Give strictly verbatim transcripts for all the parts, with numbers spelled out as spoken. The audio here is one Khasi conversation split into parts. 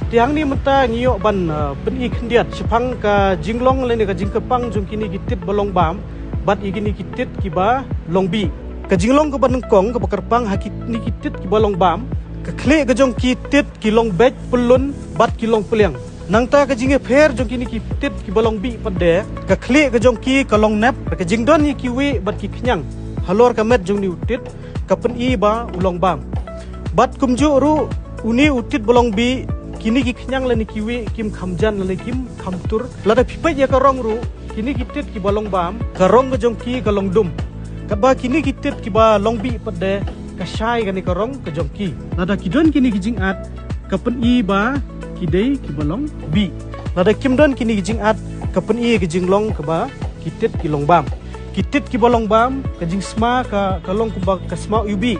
Te hangne mynta ngi ïoh ban, uh, pyni khyndiat shaphang ka jinglong lane ka jingkyrpang jong kine ki tit ba long bam bad ïa kine ki tit kiba long bih. Ka jinglong kaba nyngkong kaba kyrpang ha kine ki tit kiba long bam, ka khlieh ka jong ki tit ki long beit pyllun bad ki long pliang. Nangta ka jingïapher jong kine ki tit kiba long bih pat de, ka khlieh ka jong ki ka long nep, ka jingdon ïa ki wieh bad ki khñiang halor ka met jong une u tit ka pyni ba u long bam. Bad kumjuh ruh une u tit ba long bih, kine ki khñiang lane ki wieh kim kham jan lane kim kham tur. Lada phi peit ïa ka rong ruh, kine ki tit kiba long bam, ka rong ka jong ki ka long dum. Katba kine ki tit kiba long bih pat de, ka shai kane ka rong ka jong ki. Lada ki don kine ki jingat, ka pyni ba ki dei kiba long bih. Lada kim don kine ki jingat, ka pyni ka jinglong kaba ki tit ki long bam. Ki tit kiba long bam, ka jingsma ka, ka long kumba ka sma u bih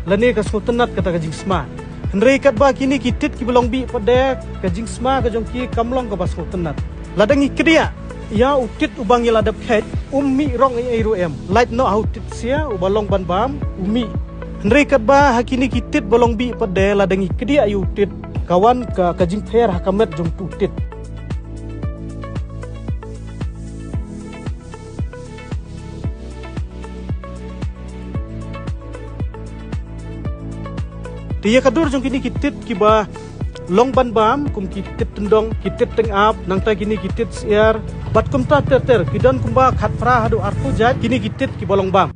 lane ka sngewtynnat kata ka jingsma. Hynrei katba kine ki tit kiba long bih pat de, ka jingsma ka jong ki kam long kaba sngewtynnat. Lada ngi kdiah ïa u tit uba ngi la dep kheit, um mih rong ei ei ruh em. Lait noh ha u tit sia uba long ban bam, u mih. Hynrei katba ha kine ki tit ba long bih pat de, lada ngi kdiah ïa u tit, ka wan ka, ka jingpher ha ka met jong u tit. Te ïa ka dur jong kine ki tit kiba long ban bam, kum ki tit tyndong, ki tit tyngab, nangta kine ki tit syiar bad kumta ter ter, ki don kumba khatphra haduh arphew jait kine ki tit kiba long bam.